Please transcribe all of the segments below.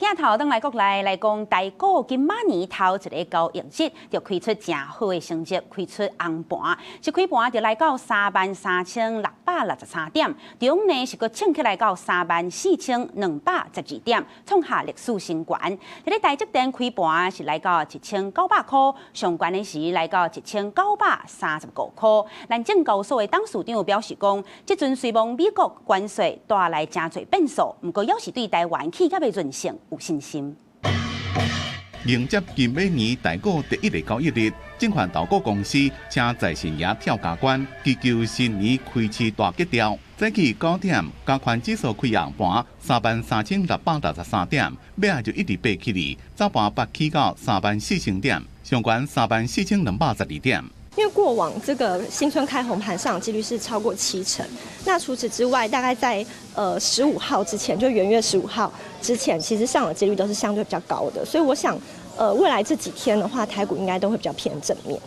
鏡頭轉來國內來講，台股今仔年頭一个交易日就開出誠好的成績，開出紅盤，一開盤就來到33,663點，中呢是閣衝起來到34,212點，創下歷史新高。佇咧台積電開盤是來到1900箍，上懸的時來到1935箍。咱證交所的董事長表示講，這陣雖罔美國關稅帶來誠濟變數，毋過猶是對台灣企業的韌性有信心。迎接今年台股第一个交易日，證券投顧公司請財神爺跳加關，祈求新年開市大吉兆。早起9點，加權指數開紅盤33,663點，尾仔就一直爬起來，早盤拔起到34,000點，上懸34,212點。因為過往這個新春開紅盤上漲幾率是超過七成，那除此之外，大概在十五號之前，就元月十五號之前，其實上漲幾率都是相對比較高的，所以我想，未來這幾天的話，台股應該都會比較偏正面。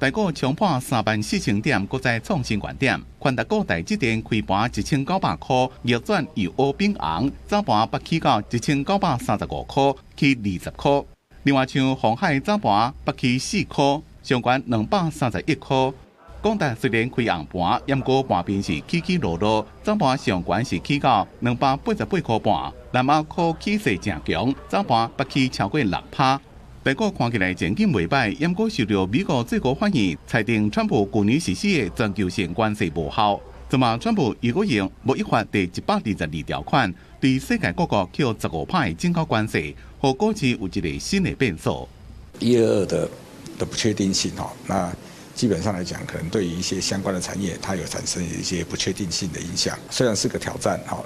台股衝破34,000點，閣再創新高點。權值股台積電開盤1900箍，逆轉由烏變紅，早盤拔起到1935箍，起20箍。另外像鴻海早盤拔起4箍，上懸231箍。廣達雖然開紅盤，毋過盤面是起起落落，早盤上懸是起到288塊半。南亞科起勢誠強，早盤拔起超過6趴。台股看起來前景袂䆀，毋過受著美國最高法院裁定川普舊年實施的全球性關稅無效，這馬川普如果用貿易法第122條款對世界各國扣15趴的進口關稅，予股市有一个新的變數。 122的不確定性吼，那基本上來講，可能對於一些相關的產業，它有產生一些不確定性的影響。雖然是個挑戰，哈，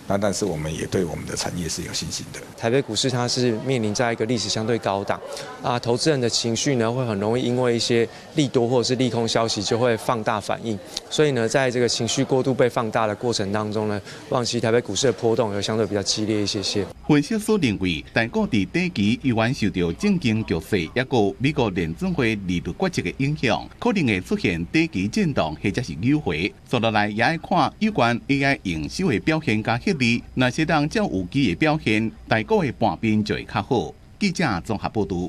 那但是我們也對我們的產業是有信心的。台北股市它是面臨在一個歷史相對高檔，啊，投資人的情緒呢會很容易因為一些利多或者是利空消息就會放大反應，所以呢，在這個情緒過度被放大的過程當中呢，旺期台北股市的波動會相對比較激烈一些些。分析師認為，台股佇短期依然受著政經局勢，抑閣美國聯準會利率決策的影響，可能會出現短期震盪或者是扭回。接落來也愛看有關 AI 營收的表現佮獲利，若是當較有機的表現，台股的盤面就會較好。記者綜合報導。